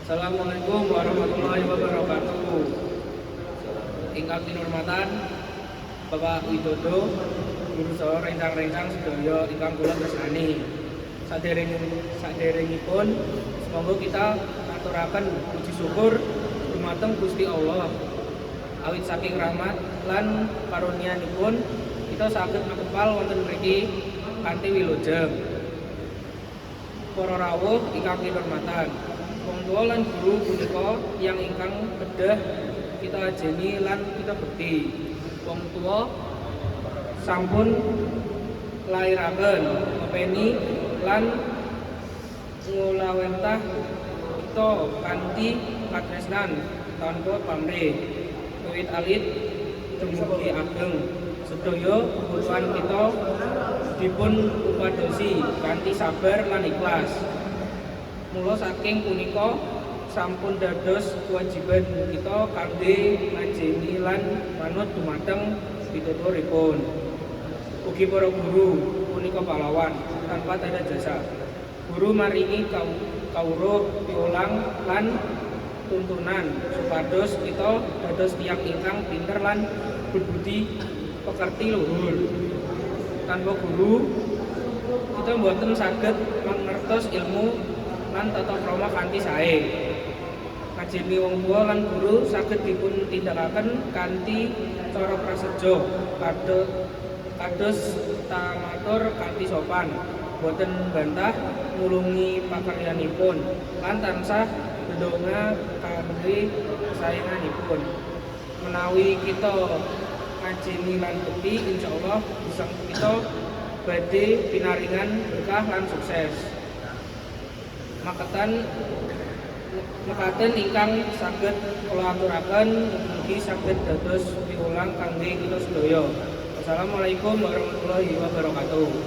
Assalamualaikum warahmatullahi wabarakatuh. Ingkang kinurmatan Bapak Widodo, guru saha rencang-rencang sedaya ingkang kula tresnani. Saderengipun semoga kita ngaturaken puji syukur dumateng Gusti Allah. Awit saking rahmat lan karunianipun kita saged makempal wonten mriki kanthi wilujeng. Para rawuh ingkang kinurmatan, wong tuwa lan guru punika tiyang ingkang kedah kita ajeni lan kita bekti. Wong tuwa sampun lairaken, ngopeni lan ngulawentah kita kanthi katresnan tanpa pamrih. Wiwit alit dumugi ageng, sedaya kebutuhan kita dipun upadosi kanthi sabar lan ikhlas. Mula saking punika sampun dados kewajiban kita kangge ngajeni lan manut dumateng pituturipun. Ugi para guru punika pahlawan tanpa tanda jasa. Guru maringi kawruh, piwulang lan tuntunan supados kita dados tiyang ingkang pinter lan berbudi pekerti luhur. Tanpa guru kita mboten saged mangertos ilmu lan tata krama kanthi sae. Ngajeni wong tuwa lan guru saged dipun tindakaken kanthi cara prasaja, kados tamatur kanthi sopan, boten bantah, nulungi pakaryanipun, lan tansah ndedonga kangge kesaenanipun. Menawi kita ngajeni lan bekti, insyaallah bisa kita badhe pinaringan berkah lan sukses. Mekaten ingkang saged kula aturaken, mugi saged dados piwulang kangge kita sedaya. Wassalamualaikum warahmatullahi wabarakatuh.